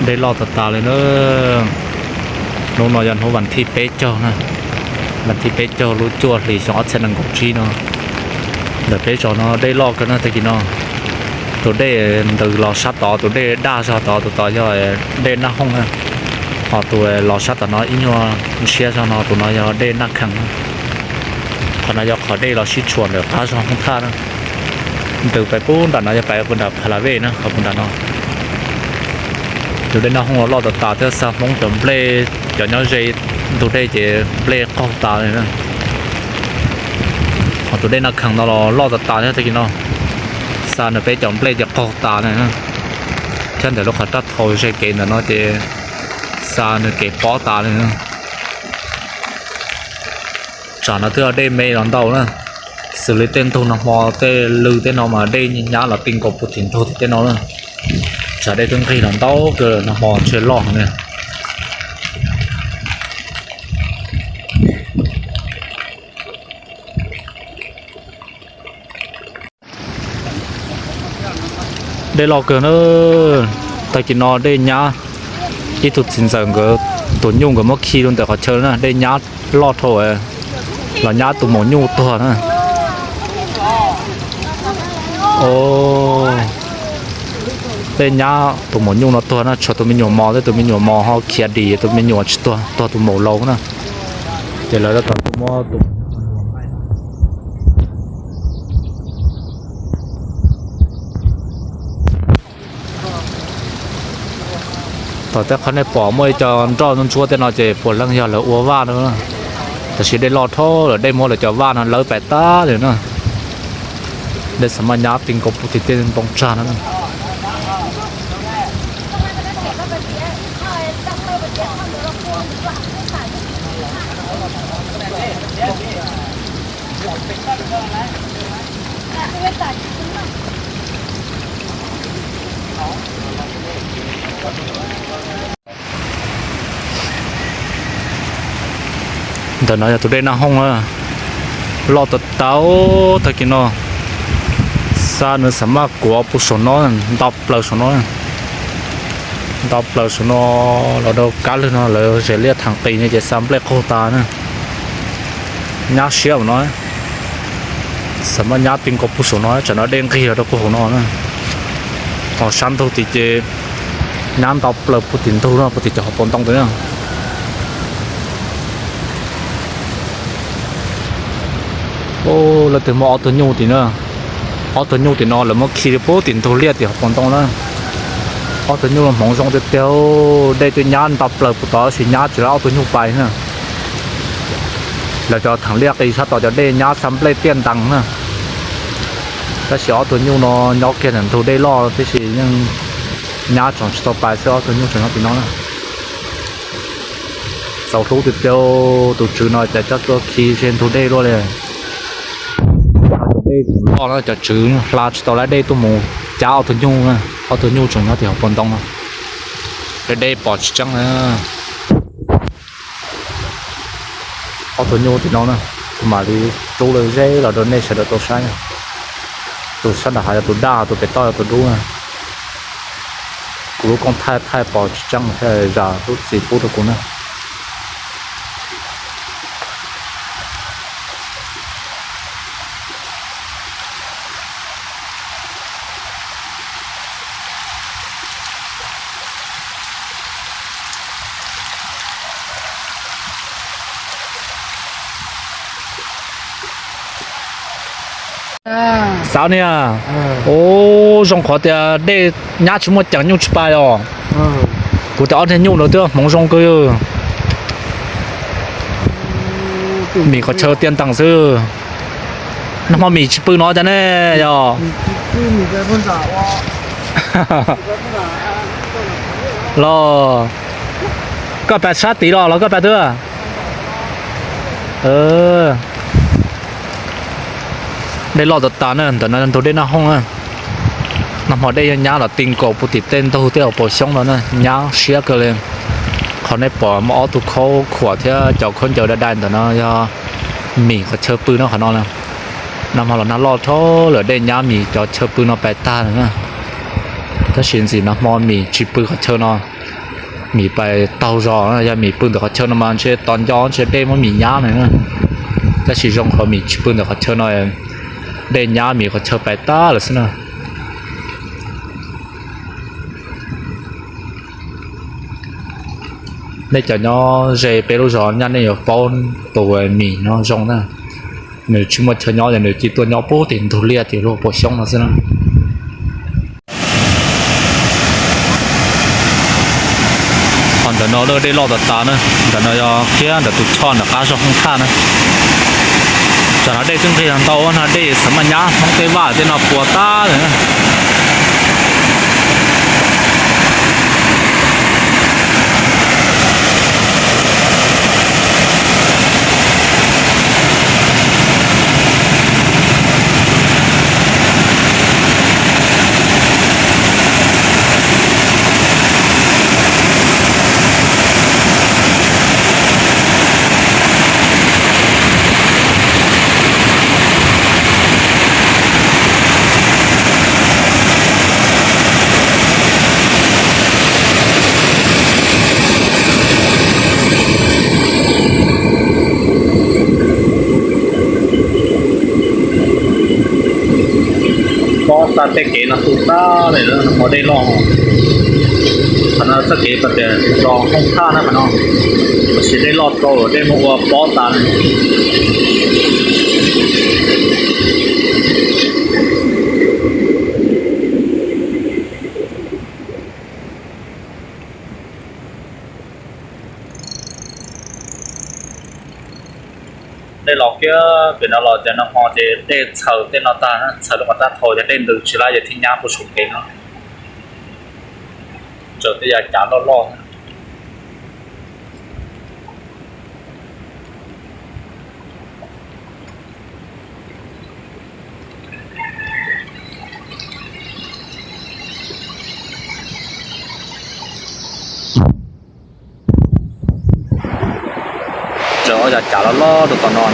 Dej loj tas tas li na. Hnub no yog hnub vas thib peb caug na, vas thib peb caug lub cuaj hlis xyoo ob txhiab nees nkaum tsib no. Ntawm peb zos no dej loj kawg na tag kis no. Tus dej ntws los sab tod, tus dej daj zog tod, tus tod yog dej Naj Hooj na. Ho tus los sab tom no ib nyuag ntshiab zog no, tus no yog dej Naj Khees na. Qhov no yog qhov dej los sib tshuam ntawm qab zog Hoob Thaj na. Ntws pais puag nram no yog pais puag nram Pha La Vej na, qhov puag nram no. Tus dej Naj Hooj los loj tas tas thiab, xa Hmoob cov nplej, cov nyob ze ntug dej ces nplej qaug tas li na. Ho tus dej Naj Khees no los loj tas tas thiab tag kis no, xa nws peb cov nplej ces qaug tas li na. Thiab ntawm lub qhov raj thau ze kev ntawm no ces xa nws kev pob tas li na. Tsam no twb yog dej me los ntau na, xws li tej ntug nag hmo tej lw tej no mas dej nyab los ti nkaus puag tim ntug tim tej no na. Tsam dej twb nqig los ntau kawg, nag hmo ntshe loj heev li. Dej loj kawg na, tag kis no dej nyab. Ib tug txiv ntxawm nkawd tus nyuj nkawd muab khi rau ntawm qhov chaw na, dej nyab loj dhau los nyab tus maum nyuj tuag na. Dej nyab tus maum nyuj no tuag na, tshuav tus me nyuam mos, tej tus me nyuam mos ho khiav dim, tus me nyuam tsis tuag, tuag tus maum laus na. Ces lawv tab tom tuaj muab tus Thaum tej qhov nej pom muaj ib co nroj ntsuab tej no ces puav leej yog lawv ua vaj no. Tab sis dej loj dhau lawm, dej muab lawv cov vaj no lawv pais tag li na. Dej xav maj nyab ti nkaus puag tim tej ntoo tsag no. Ntawm no yog tus dej Naj Hooj na, loj tas tas tag kis no. Xa nws xav maj kuav puag saum no, nto plaws saum no, nto plaws saum no. Los rau kab lwg no lawv zes liaj theem qis no ces xa nplej qaug tas na. Nyab siab no, xav maj nyab ti nkaus puag saum no, tsam no dej nqig los rau puag hauv no na. Ho sab ntug tim ces nyab nto plaws puag tim ntug no, puag tim cov hauv paus ntoo tim na. Lawv twb muaj ob tug nyuj tim na, ob tug nyuj tim no lawv muab khi puag tim ntug liaj tim hauv paus ntoo na. Ob tug nyuj hmoov zoo tiag tiag, dej twb nyab nto plaws puag tod tab sis nyab tsis lawv ob tug nyuj pais na. Lawv cov theem liaj qis sab tod cov dej nyab xa nplej tiaj ntees na. Tab sis ob tug nyuj no nyob kiag ntawm ntug dej loj tib si yeej nyab tseem tsis tau pais xwb, ob tug nyuj tseem nyob tim no na. Txaus hlub tiag tiag, tus tswv no cas coj tuaj khi ze ntug dej luaj li. Dej loj na, cov tswv hla tsis tau lawv dej tuaj mus cab ob tug nyuj, ob tug nyuj tseem nyob tim hauv paus ntoo no. Dej dej pom tsis tseeb na. Ob tug nyuj tim no na, kuv mam li rub lawv zeb los rau nej sawv daws tau saib. Tus sab nram hav yog tus daj, tus pem toj yog tus dub na. Kuv lub kooj thaij thaij pom tsis tseeb thiaj zam lub txim pub rau kuv na. Xav niag, ua zoo qhov tias dej nyab tsis muaj ceem nyuj tsis pais os. Kuv tias ob niag nyuj no twb hmoov zoo kawg. Mim qhov chaw tiaj ntees xwb. Nag hmo mim tsis pw no cas ne yog? Los koj pais sab tid los los koj pais twb? Dej loj tas tas na, ntawm no ntug dej Naj Hooj na. Nag hmo dej yog nyab los ti nkaus puag tim tej ntug tej hauv paus xyoob no na, nyab siab kawg li. Qhov nej pom muaj ob tug khaub khuam thiab cov khaub ncaws dai dai ntawm no yog mim qhov chaw pw no qhov no na. Nag hmo los nag loj dhau lawm dej nyab mim cov chaw pw no pais tag lawm na. Tab sis ntxim nag hmo mim tsis pw qhov chaw no. Mim pais taug zog, yog mim pw ntawm qhov chaw no mas ntshe tos nco ntshe dej muab mim nyab na. Tab sis zoo qhov mim tsis pw ntawm qhov chaw no, dej nyab mim qhov chaw pais tag lawm xwb na. Nej cov nyob ze peb lub zos nyaj nej yuav paub tus mim no zoo na. Nws tsis muaj chaw nyob ces nws cia tuaj nyob puag tim ntug liaj tim luag puas xyoob no xwb na. Ho ntawm no dej loj tas tas na, ntawm no yog kiag ntawm tus choj ntawm qab zog Hoob Thaj na. Tam no dej twb nqig ntau no, dej xav maj nyab Hmoob tej vaj tej no puas tag li na. Pob xa tej kev no tu tag li, qhov dej loj. Qhov no txoj kev kom tias los Hoob Thaj na qhov no, tab sis dej loj tau dej muab ua pob tas. Dej los kiag pem no los ces nag hmo ces dej txhaws tej no tag, txhaws lub qhov rab thau ces dej ntws tsis lawm ces thiaj nyab puag saum kev no. Tsaws tej yav cav loj loj. Tsaws ob yav cav loj loj rau tom no.